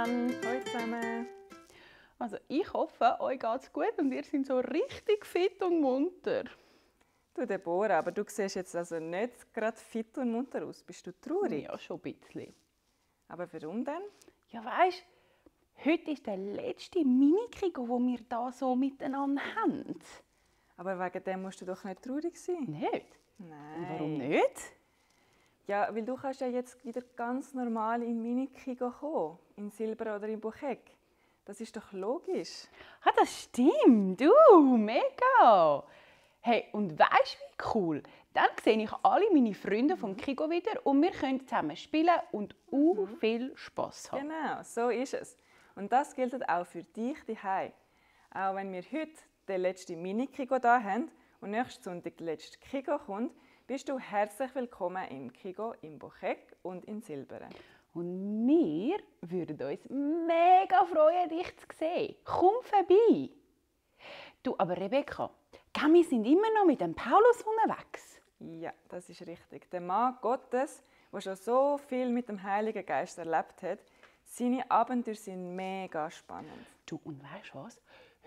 zusammen. Hallo zusammen. Also ich hoffe, euch geht's gut und ihr seid so richtig fit und munter. Du Deborah, aber du siehst jetzt also nicht gerade fit und munter aus. Bist du traurig? Ja, schon ein bisschen. Aber warum denn? Ja, weisst, heute ist der letzte Mini-Krieg, den wir hier so miteinander haben. Aber wegen dem musst du doch nicht traurig sein. Nicht? Nein. Und warum nicht? Ja, weil du kannst ja jetzt wieder ganz normal in Minikigo kommen. In Silber oder in Bucheck. Das ist doch logisch. Ah, das stimmt. Mega. Hey, und weisst wie cool? Dann sehe ich alle meine Freunde vom Kigo wieder und wir können zusammen spielen und viel Spass haben. Genau, so ist es. Und das gilt auch für dich daheim. Auch wenn wir heute den letzten Mini-Kigo da haben und nächsten Sonntag der letzte Kigo kommt, bist du herzlich willkommen im Kigo in Bucheck und in Silberen. Und wir würden uns mega freuen, dich zu sehen. Komm vorbei. Du, aber Rebecca, wir sind immer noch mit dem Paulus unterwegs. Ja, das ist richtig. Der Mann Gottes, der schon so viel mit dem Heiligen Geist erlebt hat, seine Abenteuer sind mega spannend. Du, und weißt du was?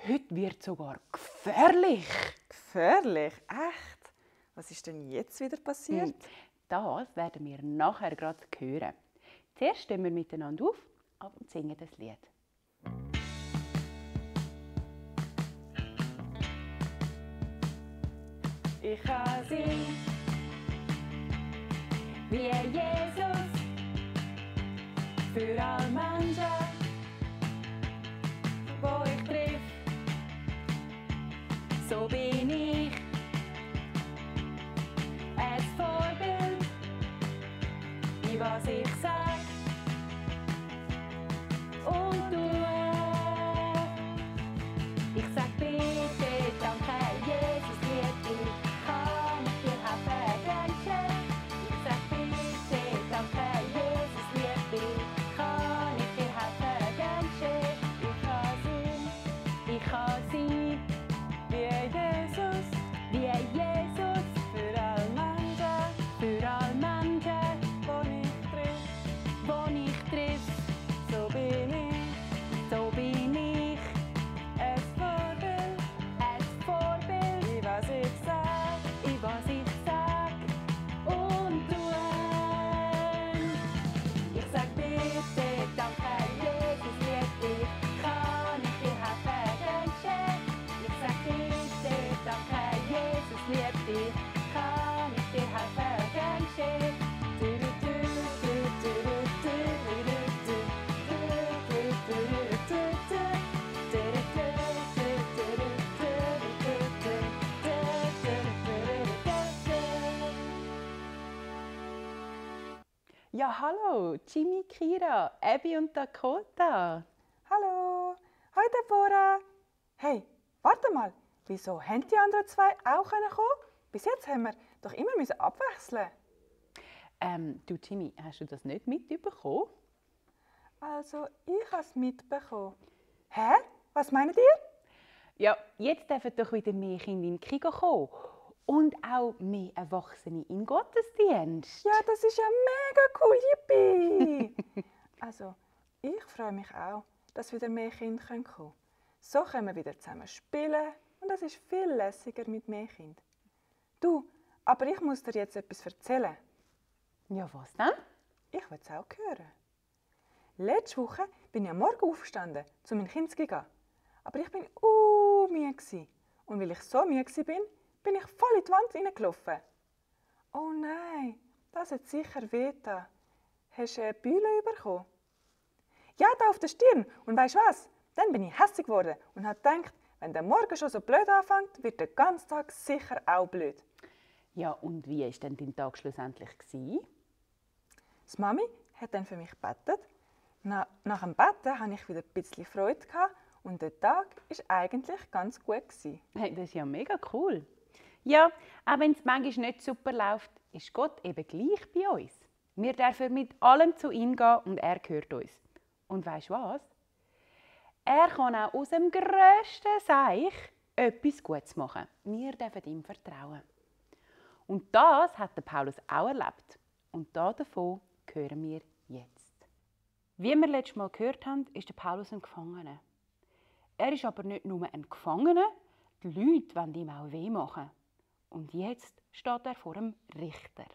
Heute wird es sogar gefährlich. Gefährlich? Echt? Was ist denn jetzt wieder passiert? Das werden wir nachher gerade hören. Zuerst stehen wir miteinander auf und singen das Lied. Ich kann sein Wie Jesus für alle Menschen, wo ich triff, so bin ich ein Vorbild, wie was ich sag und tue. Ich sag bitte, danke, Jesus liebt dich, kann ich dir helfen, danke. Ich sag bitte, danke, Jesus liebt dich, kann ich dir helfen, danke. Ich kann sein, wie Jesus wie Jesus für alle Menschen, wo ich triff. so bin ich Ein Vorbild, ein Vorbild, wie was ich sag. in was ich sag und tue. Ich sag bitte, danke, Jesus liebt dich, kann ich dir helfen, danke. Ich sag bitte, danke, Jesus liebt dich, kann ich dir helfen, danke. Ja, hallo, Jimmy, Kira, Abby und Dakota. Hallo, hi Deborah. Hey, warte mal, wieso haben die anderen zwei auch kommen? Bis jetzt haben wir doch immer abwechseln. Du Jimmy, hast du das nicht mitbekommen? Also, ich habe es mitbekommen. Hä? Was meint ihr? Ja, jetzt dürfen doch wieder mehr Kinder in die Kigo kommen. Und auch mehr Erwachsene in den Gottesdienst. Ja, das ist ja mega cool, yippie! Also, ich freue mich auch, dass wieder mehr Kinder kommen können. So können wir wieder zusammen spielen und das ist viel lässiger mit mehr Kindern. Du, aber ich muss dir jetzt etwas erzählen. Ja, was denn? Ich will es auch hören. Letzte Woche bin ich am Morgen aufgestanden, um mein Kind zu gehen. Aber ich bin müde. Und weil ich so müde war, bin ich voll in die Wand hineingelaufen. Oh nein, das hat sicher wehgetan. Hast du eine Beule bekommen? Ja, da auf der Stirn. Und weißt du was? Dann bin ich hässlich geworden und habe gedacht, wenn der Morgen schon so blöd anfängt, wird der ganze Tag sicher auch blöd. Ja, und wie war denn dein Tag schlussendlich? Die Mami hat dann für mich gebetet. Nach dem Betten hatte ich wieder ein bisschen Freude und der Tag war eigentlich ganz gut. Hey, das ist ja mega cool. Ja, auch wenn es manchmal nicht super läuft, ist Gott eben gleich bei uns. Wir dürfen mit allem zu ihm gehen und er gehört uns. Und weisst du was? Er kann auch aus dem grössten Seich etwas Gutes machen. Wir dürfen ihm vertrauen. Und das hat der Paulus auch erlebt. Und davon hören wir jetzt. Wie wir letztes Mal gehört haben, ist der Paulus ein Gefangener. Er ist aber nicht nur ein Gefangener, die Leute wollen ihm auch weh machen. Und jetzt steht er vor dem Richter.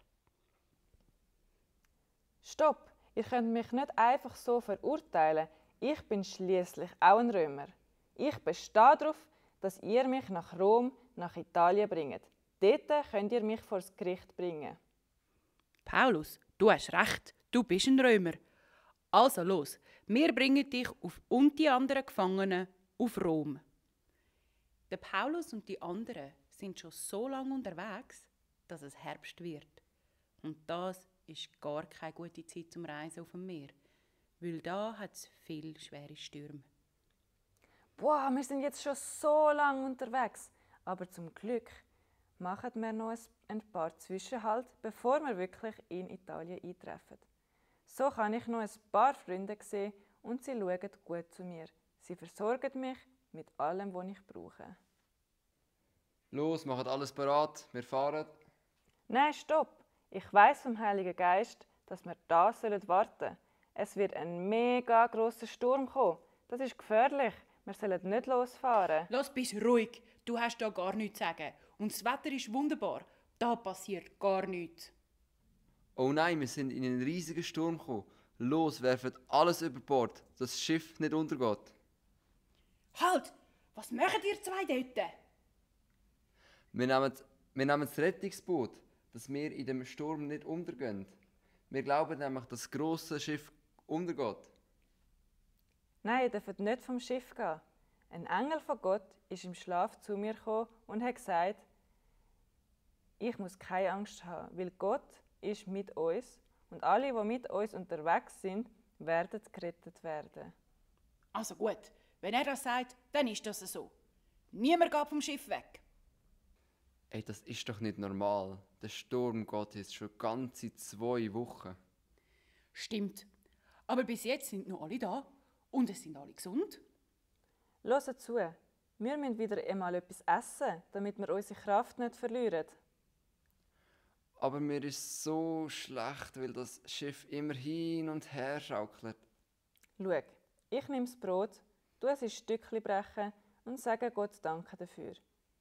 Stopp! Ihr könnt mich nicht einfach so verurteilen. Ich bin schließlich auch ein Römer. Ich bestehe darauf, dass ihr mich nach Rom, nach Italien bringt. Dort könnt ihr mich vor das Gericht bringen. Paulus, du hast recht, du bist ein Römer. Also los, wir bringen dich und die anderen Gefangenen auf Rom. Der Paulus und die anderen sind schon so lange unterwegs, dass es Herbst wird. Und das ist gar keine gute Zeit zum Reisen auf dem Meer, weil da hat es viele schwere Stürme. Boah, wir sind jetzt schon so lange unterwegs. Aber zum Glück machen wir noch ein paar Zwischenhalte, bevor wir wirklich in Italien eintreffen. So kann ich noch ein paar Freunde sehen und sie schauen gut zu mir. Sie versorgen mich mit allem, was ich brauche. Los, macht alles bereit, wir fahren. Nein, stopp! Ich weiss vom Heiligen Geist, dass wir da warten sollen. Es wird ein mega grosser Sturm kommen. Das ist gefährlich. Wir sollen nicht losfahren. Lass bist ruhig, du hast da gar nichts zu sagen. Und das Wetter ist wunderbar, da passiert gar nichts. Oh nein, wir sind in einen riesigen Sturm gekommen. Los, werfen alles über Bord, dass das Schiff nicht untergeht. Halt! Was macht ihr zwei dort? Wir nehmen das Rettungsboot, dass wir in dem Sturm nicht untergehen. Wir glauben nämlich, dass das grosse Schiff untergeht. Nein, ihr dürft nicht vom Schiff gehen. Ein Engel von Gott ist im Schlaf zu mir gekommen und hat gesagt, ich muss keine Angst haben, weil Gott ist mit uns und alle, die mit uns unterwegs sind, werden gerettet werden. Also gut, wenn er das sagt, dann ist das so. Niemand geht vom Schiff weg. Ey, das ist doch nicht normal. Der Sturm geht jetzt schon ganze 2 Wochen. Stimmt. Aber bis jetzt sind noch alle da und es sind alle gesund. Hört zu, wir müssen wieder einmal etwas essen, damit wir unsere Kraft nicht verlieren. Aber mir ist so schlecht, weil das Schiff immer hin und her schaukelt. Schau, ich nehme das Brot, tue es in Stückchen brechen und sage Gott Danke dafür.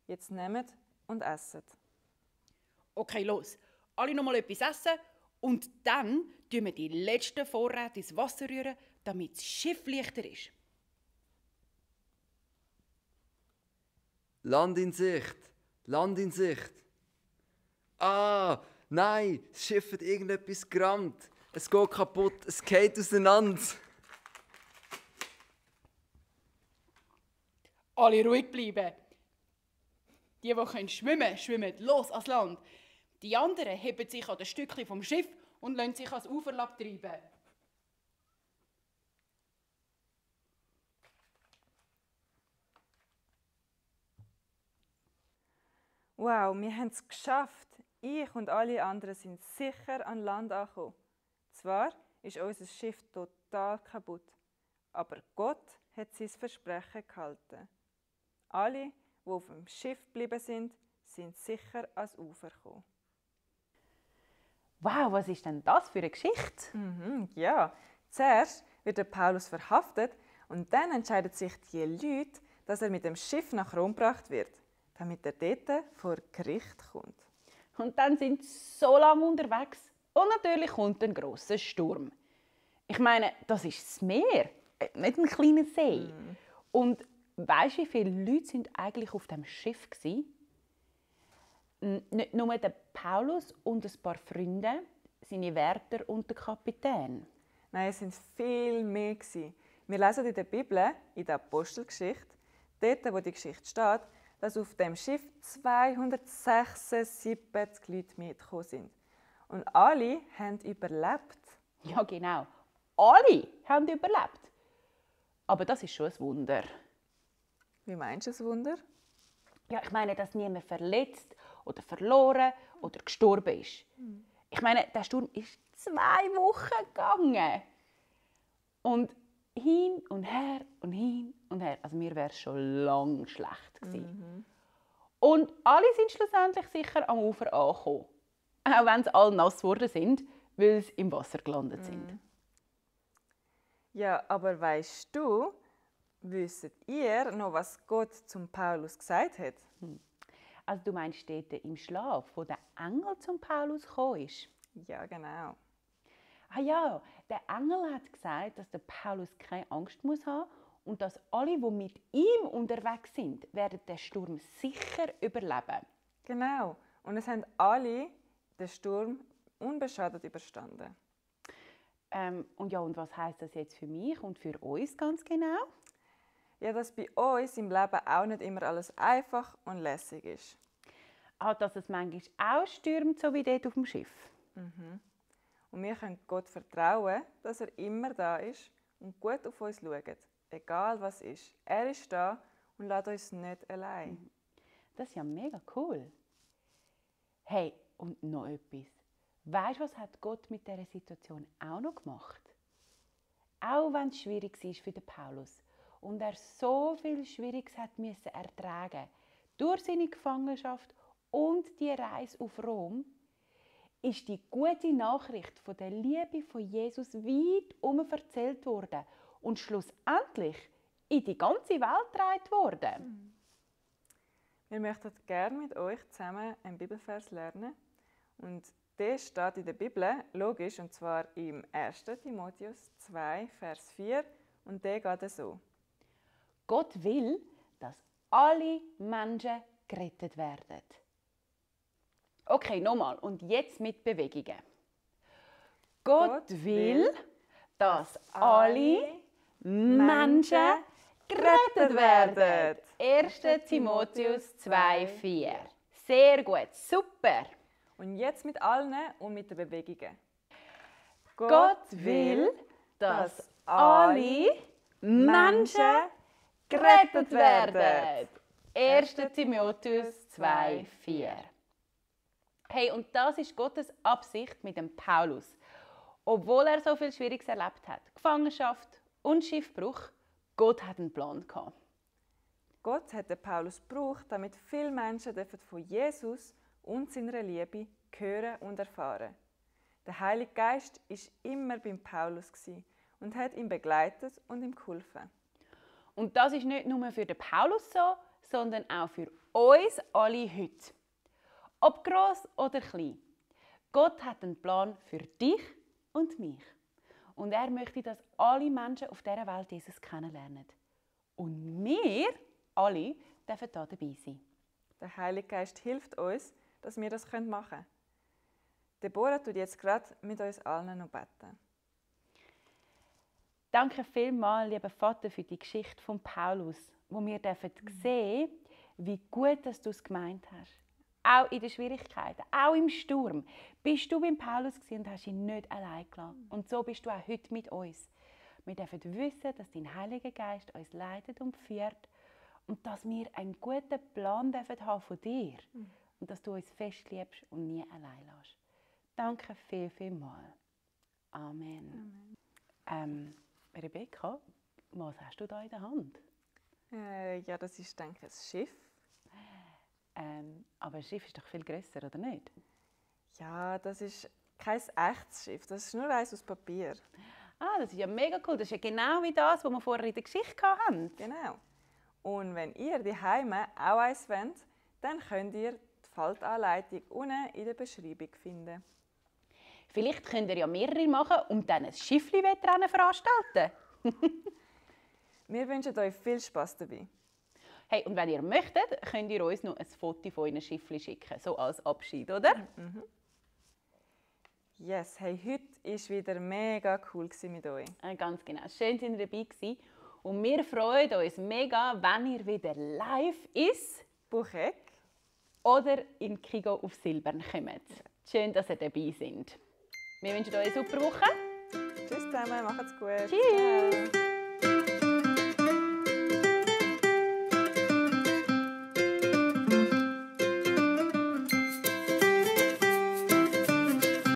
Jetzt nehmt und esset. Okay, los. Alle noch mal etwas essen und dann tun wir die letzten Vorräte ins Wasser rühren, damit das Schiff leichter ist. Land in Sicht! Land in Sicht! Ah, nein! Das Schiff hat irgendetwas gerammt. Es geht kaputt, es geht auseinander. Alle ruhig bleiben. Die schwimmen, schwimmen los ans Land. Die anderen heben sich an den Stückchen vom Schiff und lassen sich ans Ufer treiben. Wow, wir haben es geschafft. Ich und alle anderen sind sicher an Land angekommen. Zwar ist unser Schiff total kaputt, aber Gott hat sein Versprechen gehalten. Alle, die auf dem Schiff geblieben sind sicher ans Ufer gekommen. Wow, was ist denn das für eine Geschichte? Ja, zuerst wird der Paulus verhaftet und dann entscheiden sich die Leute, dass er mit dem Schiff nach Rom gebracht wird, damit er dort vor Gericht kommt. Und dann sind sie so lange unterwegs und natürlich kommt ein grosser Sturm. Ich meine, das ist das Meer, nicht ein kleiner See. Und weisst du, wie viele Leute sind eigentlich auf dem Schiff gsi? Nicht nur der Paulus und ein paar Freunde, seine Wärter und der Kapitän. Nein, es sind viel mehr gewesen. Wir lesen in der Bibel, in der Apostelgeschichte, dort, wo die Geschichte steht, dass auf dem Schiff 276 Leute mitgekommen sind. Und alle haben überlebt. Ja, genau. Alle haben überlebt. Aber das ist schon ein Wunder. Wie meinst du das Wunder? Ja, ich meine, dass niemand verletzt oder verloren oder gestorben ist. Ich meine, der Sturm ist 2 Wochen gegangen. Und hin und her und hin und her. Also mir wäre es schon lange schlecht gewesen. Und alle sind schlussendlich sicher am Ufer angekommen. Auch wenn sie alle nass geworden sind, weil sie im Wasser gelandet sind. Ja, aber weißt du, wisst ihr noch, was Gott zum Paulus gesagt hat? Also du meinst dort im Schlaf, wo der Engel zum Paulus gekommen ist? Ja, genau. Ah ja, der Engel hat gesagt, dass der Paulus keine Angst muss haben und dass alle, die mit ihm unterwegs sind, werden den Sturm sicher überleben. Genau. Und es haben alle den Sturm unbeschadet überstanden. Und was heißt das jetzt für mich und für uns ganz genau? Ja, dass bei uns im Leben auch nicht immer alles einfach und lässig ist. Dass es manchmal auch stürmt, so wie dort auf dem Schiff. Und wir können Gott vertrauen, dass er immer da ist und gut auf uns schaut. Egal was ist. Er ist da und lässt uns nicht allein. Das ist ja mega cool. Hey, und noch etwas. Weißt du, was hat Gott mit dieser Situation auch noch gemacht? Auch wenn es schwierig war für den Paulus und er so viel Schwieriges hat müssen ertragen durch seine Gefangenschaft und die Reise auf Rom, ist die gute Nachricht von der Liebe von Jesus weit erzählt worden und schlussendlich in die ganze Welt getragen worden. Wir möchten gerne mit euch zusammen einen Bibelvers lernen. Und der steht in der Bibel, logisch, und zwar im 1. Timotheus 2, Vers 4. Und der geht so. Gott will, dass alle Menschen gerettet werden. Okay, nochmal. Und jetzt mit Bewegungen. Gott will, dass alle Menschen gerettet werden. 1. Timotheus 2,4. Sehr gut, super. Und jetzt mit allen und mit den Bewegungen. Gott will, dass alle Menschen gerettet werden. 1. Timotheus 2,4. Hey, und das ist Gottes Absicht mit dem Paulus. Obwohl er so viel Schwieriges erlebt hat, Gefangenschaft und Schiffbruch, Gott hat einen Plan gehabt. Gott hat den Paulus gebraucht, damit viele Menschen von Jesus und seiner Liebe hören und erfahren. Der Heilige Geist war immer beim Paulus und hat ihn begleitet und ihm geholfen. Und das ist nicht nur für den Paulus so, sondern auch für uns alle heute. Ob gross oder klein. Gott hat einen Plan für dich und mich. Und er möchte, dass alle Menschen auf dieser Welt Jesus kennenlernen. Und wir alle dürfen da dabei sein. Der Heilige Geist hilft uns, dass wir das machen können. Deborah tut jetzt gerade mit uns allen noch beten. Danke vielmals, lieber Vater, für die Geschichte von Paulus, wo wir sehen dürfen, wie gut dass du es gemeint hast. Auch in den Schwierigkeiten, auch im Sturm, bist du beim Paulus und hast ihn nicht allein gelassen. Und so bist du auch heute mit uns. Wir dürfen wissen, dass dein Heiliger Geist uns leitet und führt und dass wir einen guten Plan haben von dir und dass du uns fest liebst und nie allein lässt. Danke vielmals. Amen. Rebecca, was hast du da in der Hand? Ja, das ist, denke ich, ein Schiff. Aber ein Schiff ist doch viel grösser, oder nicht? Ja, das ist kein echtes Schiff, das ist nur eins aus Papier. Ah, das ist ja mega cool. Das ist ja genau wie das, was wir vorher in der Geschichte hatten. Genau. Und wenn ihr daheim auch eins wollt, dann könnt ihr die Faltanleitung unten in der Beschreibung finden. Vielleicht könnt ihr ja mehrere machen und dann ein Schiffli-Wettrennen veranstalten. Wir wünschen euch viel Spass dabei. Hey, und wenn ihr möchtet, könnt ihr uns noch ein Foto von euren Schiffli schicken, so als Abschied, oder? Yes, hey, heute war wieder mega cool mit euch. Ganz genau. Schön, dass ihr dabei gewesen. Und wir freuen uns mega, wenn ihr wieder live ist Bucheck oder in Kigo auf Silbern kommt. Schön, dass ihr dabei seid. Wir wünschen euch eine super Woche. Tschüss zusammen, macht's gut. Tschüss. Ciao.